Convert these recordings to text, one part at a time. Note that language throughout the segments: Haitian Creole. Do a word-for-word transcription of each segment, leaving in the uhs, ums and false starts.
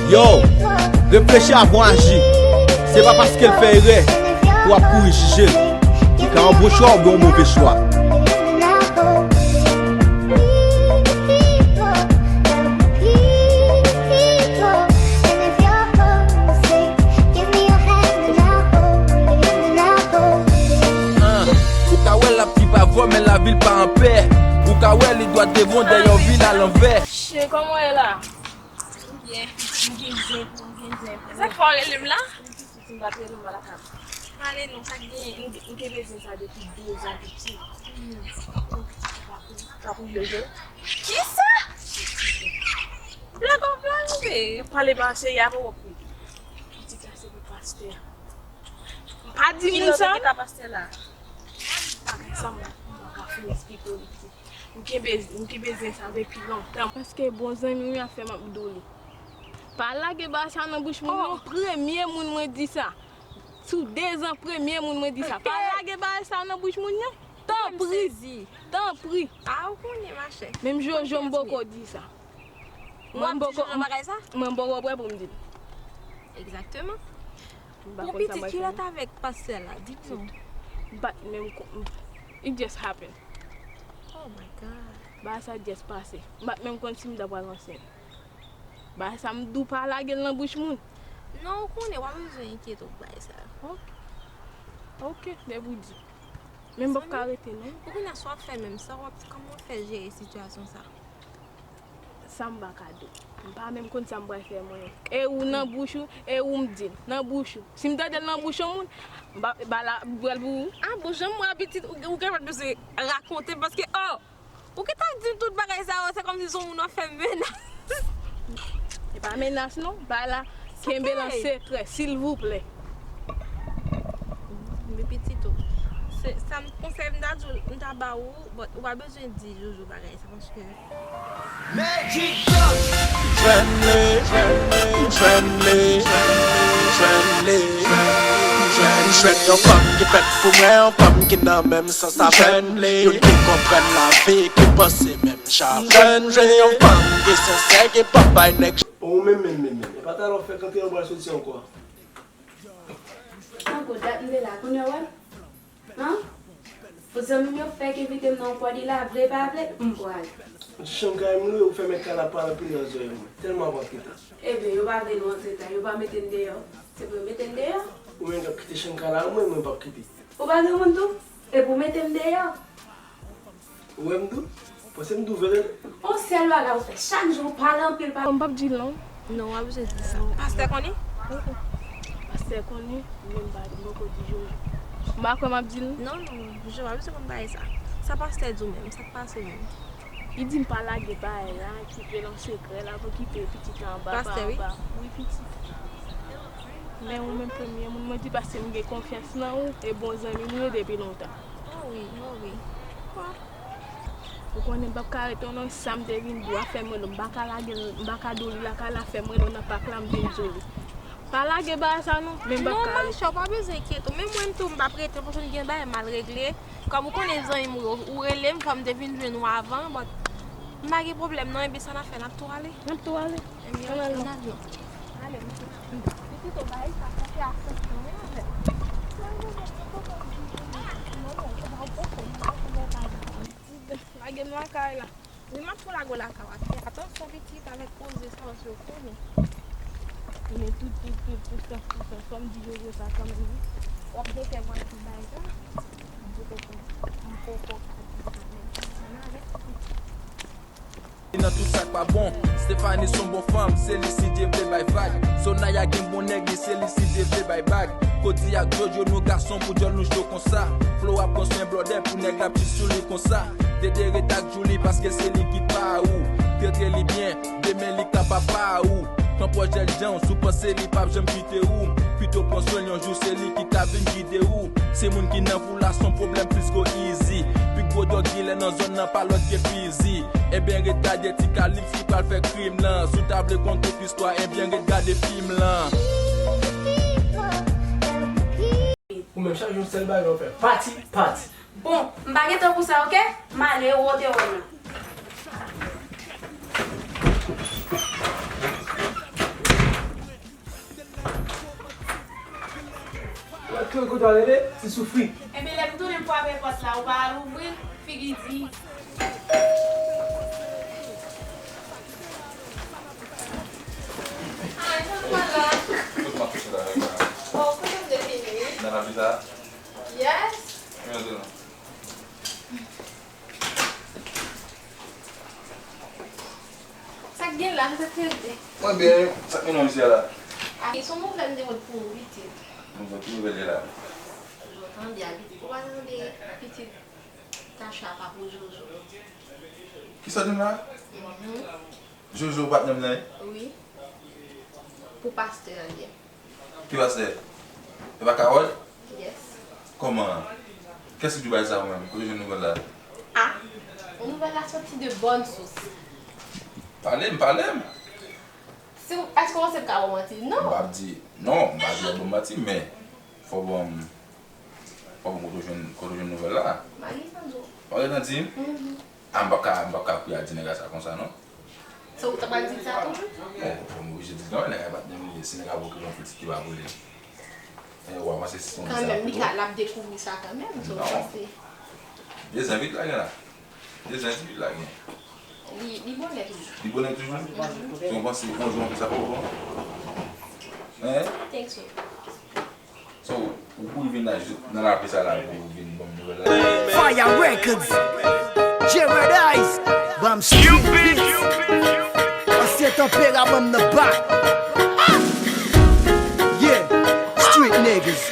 Yo, reflechi avan w aji. Se pa paske l fè erè ke w ap kouri jije l. Li ka yon bon chwa oubyen yon move chwa. Ou ka wè l ap viv avè w, men lavi l pa anpè. Ou ka wè li dwat devan w, dèyè w vin alanvè. Che, kòman w ye la? Byen, m gen zen pou m gen zen pou mwen. Sa k fè w rele m la? M pa t rele w, m pa t ap pale non, sa k genyen? M te bezwen sa depi de zan piti. Kisa? Black of love, pale pa serye avè w. Pitit la se pou pastè. M pa di moun sa. Ki ta pastè la? Bagay sa m pa ka fin eksplike w li. M kenbe, m kenbe zen sa depi lontan. Paske bon zanmi m ap fè m ap dou li. Pa lage bagay sa nan bouch moun non. Premye moun mwen di sa. Sou de zan, premye moun mwen di sa. Pa lage bagay sa nan bouch moun non. Tanpri. Tanpri. A, ou konnen, machè. Menm Jojo m poko di sa. Mwen m poko, mwen m poko prè pou m di l. Egzakteman. M pa konn sa m pral fè non. Pou pitit, kilè w t avèk pastè la? Di m non. M pa t menm ko-, it just happen. Oh my God. Bagay sa just pase. M pa t menm konn si m ta pral ansent. Bagay sa m di w pa lage l nan bouch moun. Non, ou konnen, w pa bezwen enkyete w pou bagay sa. Ok. Ok, depi w di. Men m p ap ka rete non. Pou kounye a, sa w ap fè menm, sa w ap, kòman w ap fè jere sitiyasyon sa? Sa m pa ka di w. M pa menm konn sa m pral fè mwen. E ou nan bouch ou, e ou m di l nan bouch ou. Si m tande l nan bouch yon moun, m pa, ba la, m pral pou ou. A bon, jan m wè pitit, ou, ou genlè pa t bezwen rakonte m, paske, oh, ou gentan di m tout bagay sa yo, se kòmsi se yon moun w ap fè menas. E pa menas non, ba la, kenbe l an sekrè, silvouplè. Men pitit ou. Se, sa m, konsèy m ta di w, m ta ba ou, but ou pa bezwen di Jojo bagay sa, paske Magic Dog. Jwenn li, jwenn li, jwenn li, jwenn, jwenn yon fanm ki fèt pou mwen, yon fanm ki nan menm sans avè m. Jwenn li. Youn ki konprann lavi, ki panse menm jan avè m. Jwenn, jwenn yon fanm ki sensè, ki p ap bay nèg. Ou menm, menm, menm, menm. E pa talè w fèk antre, ou pral soti ankò. Tankou dat m te la, kounye a w wè m? Han? Pou zanmi m yo fèk envite m nan yon pwòdi la, vle pa vle, m pral. Chanm kay m lwe, ou fè mèt kay la pale anpil nan zòrèy mwen. Tèlman w ap antre ta. Ebyen, yo pa vle nou antre ta, yo pa mete n deyò. Se pou yo mete n deyò. Ou menm k ap kite chanm kay la, mwen, mwen p ap kite. Ou pa granmoun tou? Epi w mete m deyò. Ou wè m tou? Panse m tou vre. On sèl bagay ou fè, chak jou ou pale anpil, pale. M p ap di l non. Non, w pa bezwen di sa. Pastè konnen? Pastè konnen, men m pa, m poko di Jojo. M pa kwè m ap di l. Non, non, Jojo pa bezwen konn bagay sa. Sa pastè di w menm, sa k pase menm? Li di m pa lage bagay la, kenbe l an sekrè, l ap okipe pitit la anba, pa anba. Pastè, wi. Wi, pitit. Men ou menm premye moun mwen di, paske m gen konfyans nan ou, e bon zanmi m ou ye depi lontan. Oh wi, oh wi. Ou konnen m p ap ka rete w non, sa m te vin di w a fè m rele w, m pa ka lage l, m pa ka di w li lakay la, fè m rele w nan pak la, m vin di w li. Pa lage bagay sa non, men m p ap ka rete. Non, machè, ou pa bezwen enkyete w. Menm mwen tou, m p ap rete, paske m gen bagay m al regle. Kòm ou konnen zanmi m ou yo, ou rele m, fò m te vin jwenn ou avan, but m pa gen pwoblèm non, ebyen sa n ap fè, n ap tou ale. N ap tou ale. Ebyen, ann al non. Ale, m tou. Pitit ou bay sa, fè atansyon wi avè l. Lage m lakay la. Wi, m ap tou lage w lakay w a. Fè atansyon pitit avèk koze sa yo, se ou konnen. Men tout, tout, tout, tout sans, tout sans, fò m di Jojo sa kanmenm wi. W ap gen kè mwen tout bagay sa. M poko, m poko ka di sa menm. Ann ale. Nan tout sa k pa bon, Stephanie s on bon fanm, se li si te vle bay vag. Sonaya gen bon nèg, li se li si te vle bay bag. Cody ak Jojo nou gason pou dyòl nou cho konsa. Flo ap pran swen blòdè pou nèg la ap chis sou li konsa. Dede ret ak Julie paske se li ki pa ou. Trete li byen, demen li ka papa ou. Pran pwòch Jèljan, si w panse li p ap janm kite ou. Pito pran swen l yon jou, se li ki ka vin gide ou. Se moun ki nan pou la s on pwoblèm plis go easy. Pi gwo dòg dilè nan zòn nan pa lòt ke fizi. Ebyen ret gade ti kalips ki pral fè krim lan. Si w ta vle konn tout istwa, ebyen ret gade fim lan. Ou menm chak jou sèl bagay w fè, pati, pati. Bon, m pa gen tan pou sa, oke? M ale, ou te wè m la. Ou ta rele, ti soufri. Enben, lè m tounen pou apre pòt la, ou pa al ouvri l, figi di. Ay, jan m pral la. Kote m ap fè sa avèk sa? Oh, kote m te vini, wi. Nan lapli sa? Yes. Men antre non. Sa k gen la, sa k rete? Mwen byen, sa k mennen w isi a la? A, se yon nouvèl m te pot pou ou, pitit. Nouvèl, ki nouvèl ye la? Ou tande a, pitit. Ou pa tande, pitit Tacha pa pou Jojo. Kisa w di m la? Mhm. Jojo patnè m nan, wi? Wi. Pou pastè a, li ye. Ki pastè? E pa Carole? Yes. Kòman? Kiyès ki di w bagay sa a menm? Kote w jwenn nouvèl la? Ah, nouvèl la soti de bonne source. Pale m, pale m. Si w, èske w panse m ka ba w manti? Non. M p ap di, non, m pa di w ap ban m manti, men fò w ban m, fò w ban m kote w jwenn, kote w jwenn nouvèl la. M pa gentan di w. Ou pa gentan di m? Mhm. Ah, m p ap ka, m p ap ka kouri al di nèg la sa konsa, non. So, ou ta pral di sa tou? Bon, fò m oblije di l kanmenm, nèg la patnè m li ye, si nèg la poko gen yon pitit ki pa pou li. E, w a panse si se yon... Kanmenm, li ka, l ap dekouvri sa kanmenm, so, w panse. De zen vit la gen la. De zen vit la gen. Li, li bonè toujou. Li bonè toujou? Mhm. So, w panse yon jou anplis ap bon? Hein? I think so. So, ou kouri vin la, nan lapli sa la, pou ou vin ban m nouvèl la. Fire Records, J Red Eyes, ban m Street Beats. Ansyen tanperaman m nan bak. Yeah, street niggas.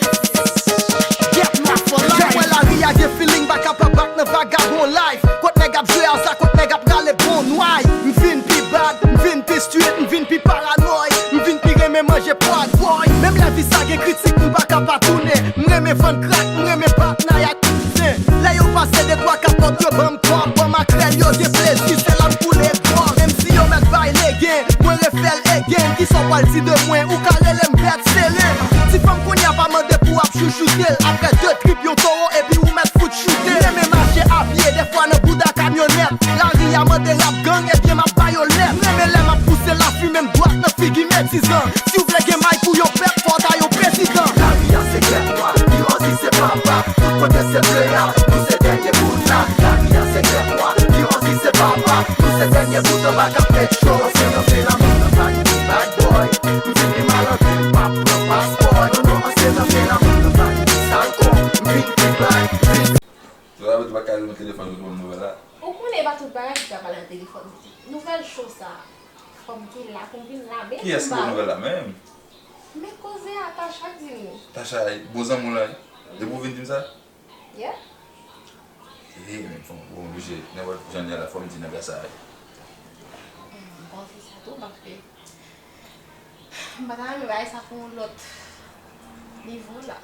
Get my for life. Jan m wè lari a gen feeling, pa kapab back nan vagabon life. Kot nèg ap jwe a sa, kot nèg ap rale bon nway. M vin pi bad, m vin pi street, m vin pi paranoy. M vin pi renmen manje pwa ak bòy. Menm lè vi sa gen kritik, m pa ka pa tounen. M renmen vann krak, m renmen patnay ak kouzen. Lè yo pase de twa kat pòt, yo ban m kòb, ban m makrèl, yo gen plezi, se la m koule dwòg. Menm si yo mèt bay legen, mwen refè l again. Kisa w pral di de mwen, ou ka rele m bèt seren. Ti fanm kounye a pa mande pou w ap chouchoute l. Apre de trip yon towo, epi ou mèt fout choute l. M renmen mache a pye, dèfwa nan bouda kamyonèt. Lari a mande rap gang, ebyen m ap ba yo lèt. M renmen lè m ap pouse lafimen m dwat nan figi medizan. Si w vle gen may pou yon pèp, fò w ta yon prezidan. Lari a se kèk mwa, P R Z se papa. Tout kote se play a, nou se dènye bout la. Lari a se kèk mwa, P R Z se papa. Nou se dènye bout anba k ap fè cho. Anse nan fè lanmou nan vag, bad boy. M vin pi malandren, m p ap pran paspò. Non, non, anse nan fè lanmou nan vag, sal kon. M vin pi bad, vin... Sa vle di w pa ka jwenn telefòn pou w ban m nouvèl la? Ou konnen e pa tout bagay ki ka pale nan telefòn. Nouvèl cho sa, fò m te la pou m vin la, men... Kiyès ki ba w nouvèl la menm? Men koze a, Tacha di m. Tacha, bon zanmi w la, wi. Depi w vin di m sa? Yeah. E, men fò m oblije, nenpòt jan l ye la, fò m di nèg la sa, wi. Hmm, bon, se sa tou, paske m pa ta renmen bagay sa pou yon lòt nivo la.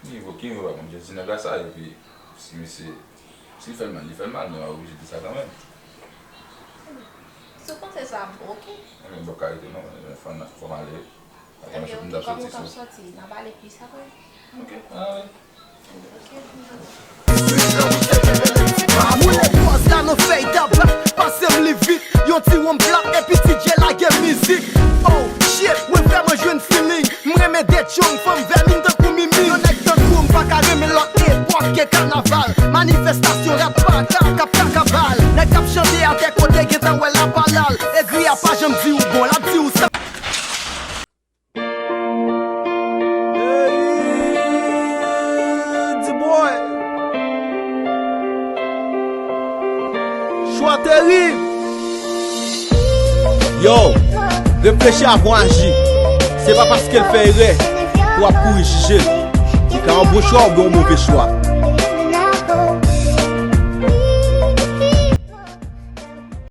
Nivo, ki nivo pa konn? Jis di nèg la sa, epi si misye, si l fè l mal, li fè l mal, men w pa oblije di sa kanmenm. Si w panse sa, oke. Ebyen, m p ap ka rete non, fò m, fò m ale. Ebyen, oke, kòm ou t ap sòti, n ap ale plis apre. Ok, ann ale. Woule bòz la nan fèy tabak, pase m li vit, yon ti wonm plat, epi D J lage mizik. Oh, shit, mwen vrèman jwenn feeling. M renmen de tchong, fanm vèmin tankou Mimi. Yon nèg tankou m pa ka renmen lòt epòk ke kanaval. Manifestasyon, rat paka k ap kaka bal. Nèg k ap chante atè kote gentan wè lapalal. Egri a pa janm di w bon, l ap di w sa. Hey, D-Boy. Chwa terib. Yo, reflechi avan w aji. Se pa paske l fè erè ke w ap kouri jije l. Li ka yon bon chwa oubyen yon move chwa.